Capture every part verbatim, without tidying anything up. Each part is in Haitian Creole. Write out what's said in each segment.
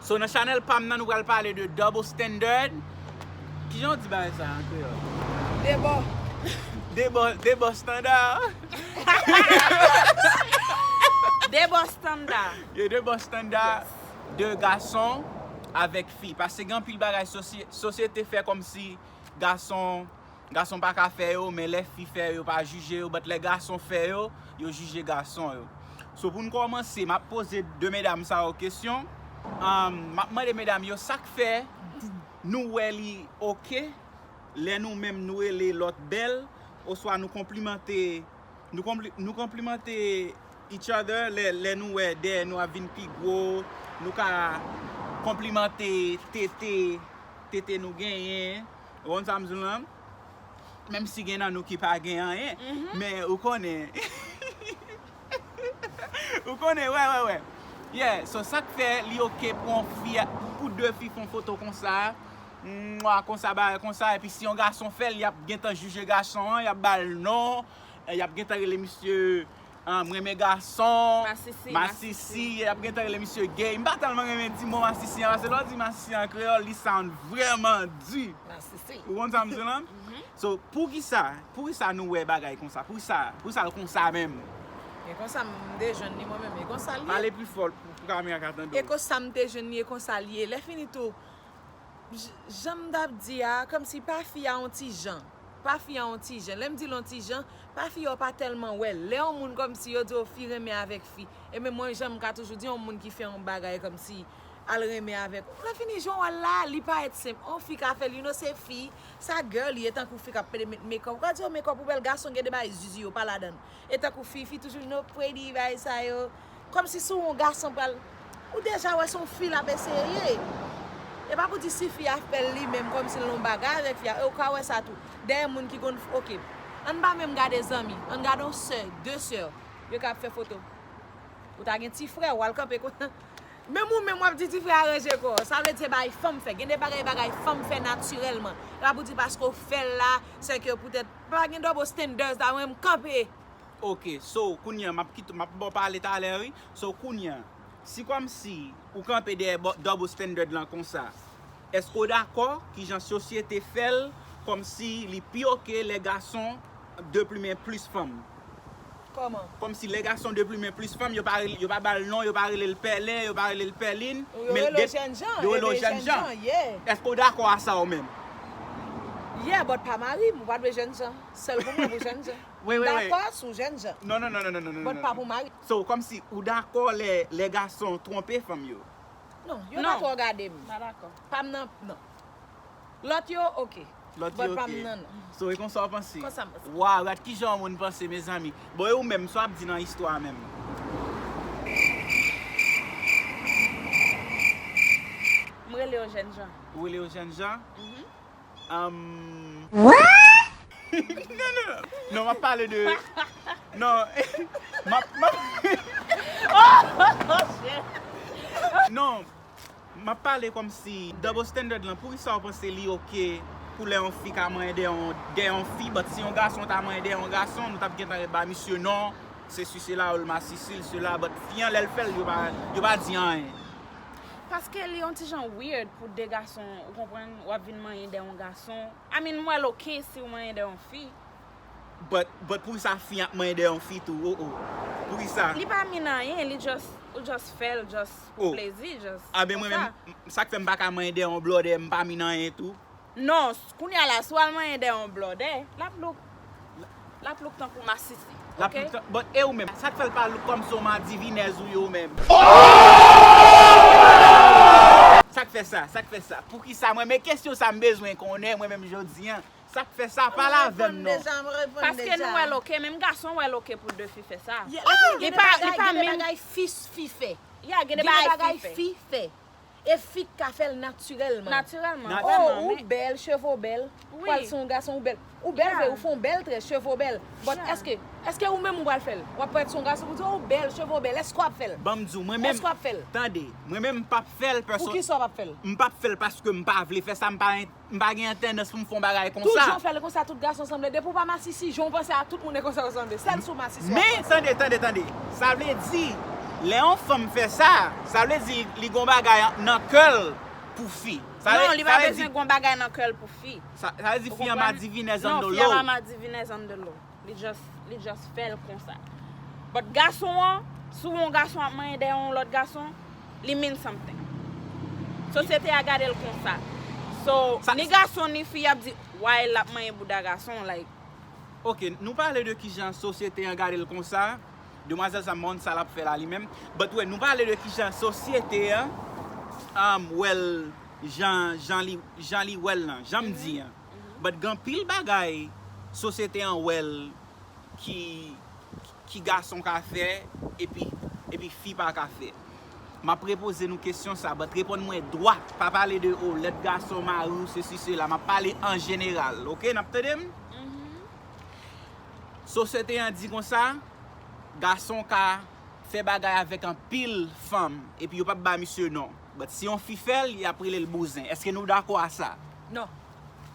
So, nan chanèl pa m nan, nou pral pale de double standard. Kijan w di bagay sa an kreyòl? Debò. Debò, debò standard. Debò standard. Ye debò standard de gason avèk fi. Paske gen anpil bagay sosye- sosyete fè kòmsi gason gason pa ka fè yo, men lè fi fè yo, yo pa jije yo, but lè gason fè yo, yo jije gason yo. So pou n kòmanse, m ap poze de medam sa yo kesyon. Um, m ap mande medam yo sa k fè nou wè li oke lè nou menm nou rele lòt bèl, oswa nou konplimante nou, konpli, nou konplimante each other lè, lè nou wè dèyè nou ap vin pi gwo, nou ka konplimante tete tete nou genyen. Ou konn sa m di w lan? Menm si gen nan nou ki pa gen anyen, men ou konnen. Ou konnen, wè, wè, wè. Yeah, so sa k fè li oke pou yon fi, pou de fi fè yon foto konsa, mwa, konsa, bagay konsa, epi si yon gason fè l, y ap gentan jije gason an, y ap ba l non, y ap gentan rele misye ah, m renmen gason, Masisi, masisi, y ap gentan rele misye gay. M pa tèlman renmen di mo masisi an, paske lè w di masisi an kreyòl, li sound vrèman di. Masisi. Ou konn sa m di lan? So, poukisa, poukisa nou wè bagay konsa? Poukisa, poukisa l konsa menm? E konsa m te jwenn li mwen menm, e konsa l ye. Pale pi fò pou, pou kamera ka tande E w. Konsa m te jwenn li, e konsa l ye. Lè fini tou, j- jan m t ap di a, kòmsi pa fi a yon ti jan. Pa fi a yon ti jan. Lè m di l yon ti jan, pa fi yo pa tèlman wè l. Lè yon moun kòmsi yo di w fi renmen avèk fi. E men mwen, jan m ka toujou di, yon moun ki fè yon bagay kòmsi al renmen avèk. Lè fini, jan w wè l la, li parèt senp. Yon fi ka fè l, you know, se fi. Sa girly, e tankou fi k ap pede met makeup. Ou ka di yo makeup ou bèl, gason gen de bagay zizi yo pa ladan l. E tankou fi, fi toujou no pretty, bagay sa yo. Kòmsi si w yon gason pral, ou deja wè se yon fi l ap eseye. E pa pou di si fi a fè l li menm kòmsi l yon bagay avèk fi a, e ou ka wè sa tou. Dèyè moun ki konn, oke. Ann pa menm gade zanmi, ann gade yon sè, de sè, yo ka ap fè foto. Ou ta gen ti frè, w al kanpe kon. Menm ou menm w ap di ti frè a ranje kò w. Sa vle di se bagay fanm fè. Gen de bagay, bagay fanm fè natirèlman. E pa pou di paske w fè l la, se ke poutèt pa gen double standards la, mwen m kanpe. Ok, so, kounye a, m ap kite, m ap ba w pale talè, wi. So, kounye a, si kòmsi ou kanpe dèyè bo- double standard lan konsa, èske w dakò kijan sosyete fè l kòmsi li pi oke lè gason deplimen plis fanm? Kòman? Kòmsi lè gason deplimen plis fanm, yo pa rele- yo pa ba l non, yo pa rele l pèlen, yo pa rele l pèlin. Yo rele w jènjan, Yo rele w e jènjan, yeah. Èske w dakò a sa ou menm? Yeah, but pa mari m, ou pa dwe jènjan. Sèl pou mwen pou jènjan. Wi, wi, wi. Dakò sou jènjan. Non, non, non, non, non, non, non. But pa pou mari. So, kòmsi ou dakò lè, lè gason twonpe fanm yo? Non, yo Non. pa twò gade m. Pa dakò. Pa m nan, non. Lòt yo, oke. Lòt But yo pa m oke. nan, non. So, e konsa w panse? Konsa m panse. Waw, gad kijan yon moun panse, mezanmi. Bon, e ou menm, sa w ap di nan istwa a menm? M rele yo jènjan. Ou rele yo jènjan? Mhm. Non, non, non. Non, m ap pale de. Non. M ap. M ap... Non. M ap pale kòmsi double standard lan, poukisa w panse li oke pou lè yon fi ka manyen dèyè yon, dèyè yon fi, but si yon gason ta manyen dèyè yon gason, nou t ap gentan ret ba misye non, sesi sela, ou l masisi l sela, but fi an lè l fè l, yo pa, yo pa di anyen. Paske li yon ti jan weird pou de gason, ou konprann, w ap vin manyen dèyè yon gason. I mean, m wè l oke si w manyen dèyè yon fi. But, but poukisa fi ap manyen dèyè yon fi tou? Oh, oh. Poukisa? Li pa mean anyen, li just, ou just fè l just pou Oh. plezi, just Ah, ben mwen konsa. Menm, sa k fè m pa ka manyen dèyè yon blòdè, m pa mean anyen tou. Non, s- kounye a la, si w al manyen dèyè yon blòdè, l ap look, l ap look tankou masisi. L ap Ok? But e ou menm, sa k fè l pa look kòmsi yon madivinèz ou ye ou menm? Sa k fè sa? Sa k fè sa? Poukisa? Mwen, men kesyon sa m bezwen konnen, mwen menm jodi an. Sa k fè sa? Pale avè m non. Deja, m reponn Paske deja. Nou wè l oke, menm gason wè l oke pou de fi fè sa. Yeah, Ah! Gen Li de pa- bagay, li pa gen de menm- bagay fi, fi fè. Ya, gen de Gen de bagay bagay fi fè. Fi fè. E fi k ka fè l natirèlman. Natirèlman. Nat- Oh, Vrèman, ou men- bèl, cheve w bèl. Wi. Pral se yon gason ou bèl. Ou bèl Yeah. Vre, ou fè yon bèl trè, cheve w bèl. But Yeah. Èske, èske ou menm ou pral fè l? W ap parèt se yon gason pou di, oh, ou bèl, cheve w bèl. Èske w ap fè l? Ban m di w, mwen menm, Èske w ap fè l? Tande, mwen menm m p ap fè l, pèsonn. Poukisa w p ap fè l? M p ap fè l paske m pa vle fè sa, m pa, m pa gen tandans pou m fè yon bagay Tout konsa. Jan w fè l konsa, tout gason sanble. Depi w pa masisi, jan w panse a tout moun e konsa w sanble. Sèl sou masisi w ap Men, panse. Tande, tande, tande. Sa vle di, Lè yon fanm fè sa, sa vle di li gon bagay nan kè l pou fi. Sa vle- Non, li sa pa vle di- bezwen gon bagay nan kè l pou fi. Sa, sa vle di Ou fi an konprann? madivinèz Non, anndan fi an pa lo. madivinèz anndan lo. Li just, li just fè l konsa. But gason an, si w wè yon gason ap manyen dèyè yon lòt gason, li mean something. Sosyete a gade l konsa. So, Sa- ni gason ni fi ap di, why l ap manyen bouda gason, like, Ok, nou pale de kijan sosyete an gade l konsa. Demwazèl sa, m pa konn sa l ap fè la li menm. But wè, nou pale de kijan sosyete an um, wè l jan, jan, li, jan li wè l lan, jan m di an. But gen anpil bagay sosyete an wè l ki, ki gason ka fè epi, epi fi pa ka fè. M ap repoze nou kesyon sa, but reponn mwen dwat. Pa pale de, o, lèt gason mari w, sesi, sela. M ap pale an jeneral, oke? N ap tande m? Sosyete an di konsa, gason ka fè bagay avèk anpil fanm, epi yo p ap ba misye non. But si yon fi fè l, y ap rele l bouzen. Èske nou dakò a sa? Non.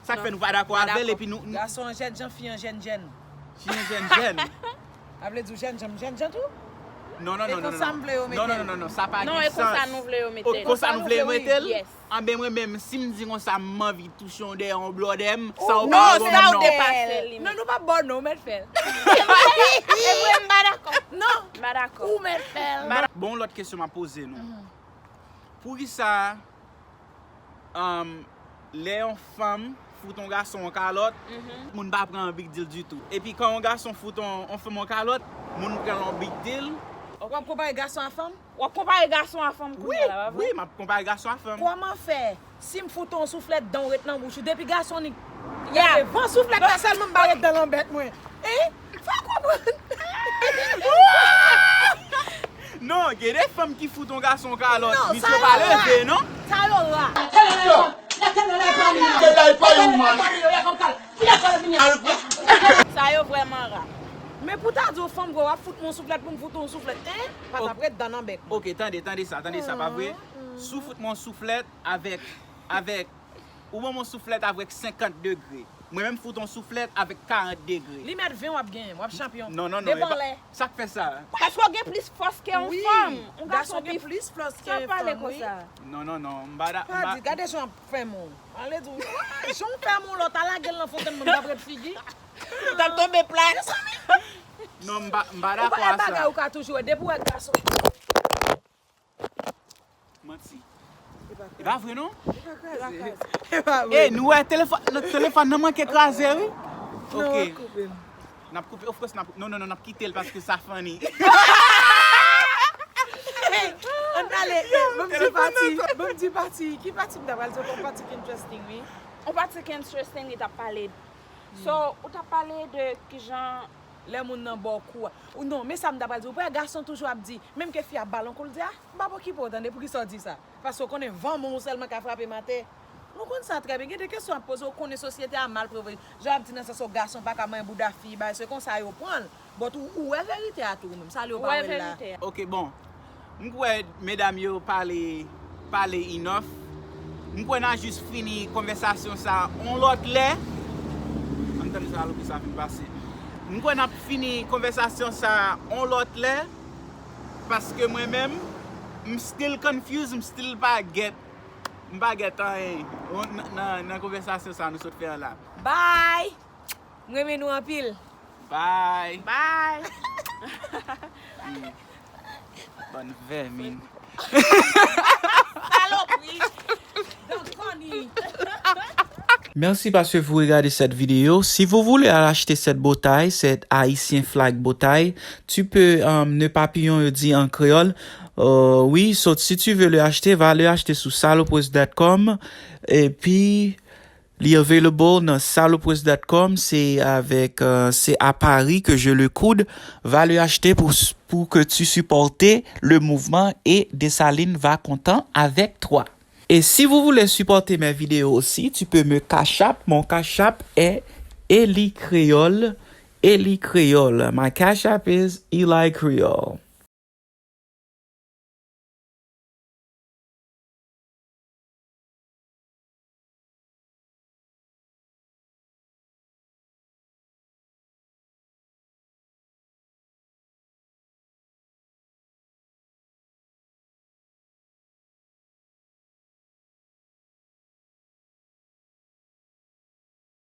Sa k fè nou pa dakò avè l, epi nou, nou Gason an jèn jan, fi an jèn jèn. Fi an jèn jèn. A vle di w jèn jan, m jèn jan tou? Non, non, E non, non, konsa non. m vle yo mete Non, non, l. non, non, non, sa pa Non, gen e konsa sans. nou vle yo mete Ok, l. konsa Konsa nou nou vle vle yo yo, mete l? yes. Anben mwen menm, si m di konsa, m anvi touche yon dèyè yon blòdè m, sa ou Non, pa sa ou non. depase li Non, menm. nou pa bon non, ou mèt fè l. E vre, m pa dakò. Non. M pa dakò. Ou mèt fè l. M pa dakò. Bon, lòt kesyon m ap poze nou. Poukisa um, lè yon fanm fout yon gason yon kalòt, moun pa pran yon big deal ditou. Epi kan yon gason fout yon, yon fanm yon kalòt, moun pran yon big deal. W ap konpare gason a fanm? W ap konpare gason a fanm Wi, kounye a la, pa vre? wi, m ap konpare gason a fanm. Kòman fè? Si m fout yon souflèt dan w ret nan bouch ou, depi gason ni Yeah. Gade, van souflèt la sèlman m ba ret dan lanbèt mwen. Hein? Fè w konprann. Non, gen de fanm ki fout yon gason kalòt, Non, misye sa pa yo ra. leve, non? Sa yo ra. Sa yo vrèman ra. Men pou ta di w fanm vre, w ap fout mwen yon souflèt pou m fout ou yon souflèt. Hein? Pa t ap ret dan nan bèk mwen. Ok, tande, tande sa, tande sa, pa vre? Si w fout mwen yon souflèt avèk, avèk, ou ban mwen yon souflèt avèk senkant degre. Mwen menm fout yon souflèt avèk karant degre. Li mèt ven w ap genyen, w ap chanpyon. Non, non, non, Depi e pa, anlè. sa k fè sa? Paske w gen plis fòs ke yon Wi, fanm. Yon gason gason gen gen plis fòs ke Sa yon pale fanm, wi. konsa. Non, non, non, m pa da-, m Pa pa di, gade jan w ap fè moun. Ale di w, jan w fè moun lòt, a lage l nan fontèn, mwen m t ap ret figi. Ou t ap tonbe plat. Non, m pa, m pa Ou dakò pa a bagay sa. ou ka toujou wè, depi w wè gason. Manti. E pa E pa vre, non? E pa kraze. E pa vre. Ey, nou wè telefòn, nan telefòn nan manke kraze, wi. Non, Ok. w ap koupe l. N ap koupe, of course, n ap, non, non, non, n ap kite l paske sa funny. Ann ale, ban m di pati, ban m di pati, ki pati m ta pral di w, yon pati ki interesting, wi. Yon pati ki interesting, li t ap pale. So, ou t ap pale de kijan Lè moun nan ba w kou a. Ou non, men sa m ta pral di w. Ou wè gason toujou ap di, menm ke fi a ba l yon kou, l di, a, m p ap okipe w, tande, poukisa w di sa? Paske w konnen van men w sèlman ka frape m atè. Nou konn sa trè byen. Gen de kesyon ap poze, ou konnen sosyete a mal pre vre. Jan w ap di nan sans ou gason pa ka manyen bouda fi, bagay, se konsa yo pran l. But ou, ou wè verite a tou ou menm, sa lè yo Ou pa wè wè l la. verite a. Ok, bon. M kwè medam yo pale, pale enough. M kwè n a jis fini konvèsasyon sa on lòt lè. Ann tann salopri sa fin pase. M kwè n ap fini konvèsasyon sa on lòt lè. Paske mwen menm, m still confused, m still pa get, m pa get anyen nan, nan, nan konvèsasyon sa nou sot fè an la. Bye! M renmen nou anpil. Bye! Bye! Bann vèmin. Salopri! Don Connie! Merci parce que vous regardez cette vidéo. Si vous voulez acheter cette bow tie, cette haïtien flag bow tie, tu peux, euh, nœud papillon, yo di en créole. Euh, oui, so, si tu veux le acheter, va le acheter sur salopwest dot com. Et puis, li available nan salopwest dot com, c'est avec, euh, c'est à Paris que je le coude. Va le acheter pour, pour que tu supportes le mouvement et Dessalines va content avec toi. Et si vous voulez supporter mes vidéos aussi, tu peux me Cash App. Mon Cash App est Eli Créole. Eli Créole. My Cash App is Eli Creole.